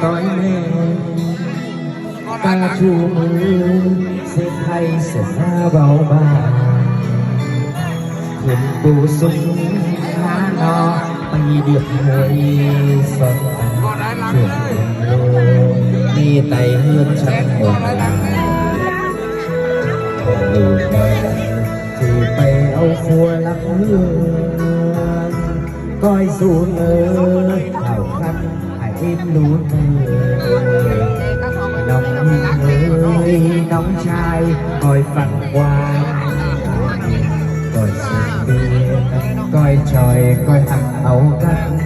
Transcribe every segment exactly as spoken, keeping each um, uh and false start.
Koi me, ka chu mơ, se thai se na bao ba. Khum pu sum na no, pai điệp hơi son tan. Khum pu mi tai hưn chang mơ la. Lu me, se pai ao phua lak hưn. Koi su nơ, hao khăn, ai im lu nơ. Nong ơi, nong chai, koi phăn kuan. Koi sik pia, koi choi, koi hăng ao găn.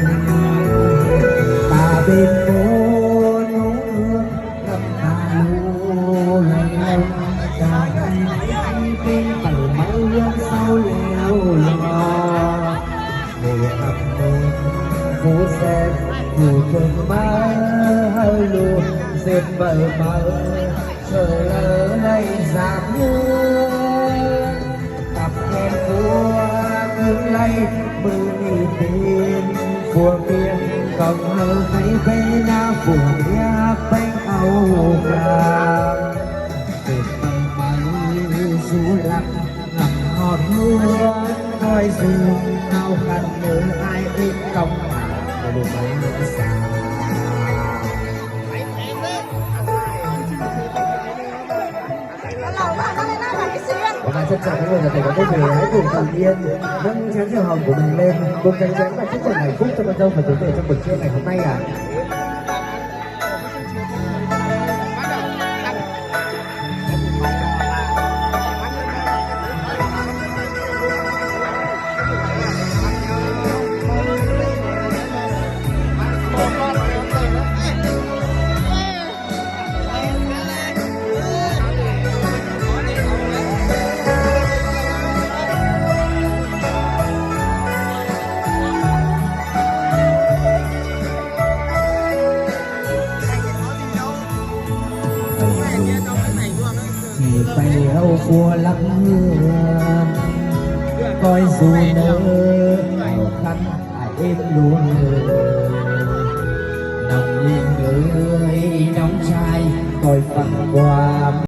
Ta bên môn, nong ơi, găn ta lu, lai nong, ta bên, bên, pal mau, yang sao leo lo. Mơ ăp mơ, mơ sem, mơ thơm mơ, hơ lu, sem mơ mơ, sơ lơ lây giang mơ. Tăp khen phua kưn lây, mơ ni tin, phua miên, kong hơ khay khay na, phua miên, pêng ao kra. Sem mơ mơ, su lăp, Ngắm hót hua, koi su, ao khăn nơ ai ip kong. Lu mai sa. Và trân trọng kính mời tất cả các quý vị hãy cùng tự nhiên nâng chén rượu hồng của mình lên, cùng chan chén và chúc mừng hạnh phúc cho con dâu và chú rể trong buổi trưa ngày hôm nay ạ. Thì bay hao phua lắm hương, coi dù nơ ao khăn ai êm lu nơ. Nong ling ơi, nong chai, coi phăn kuam.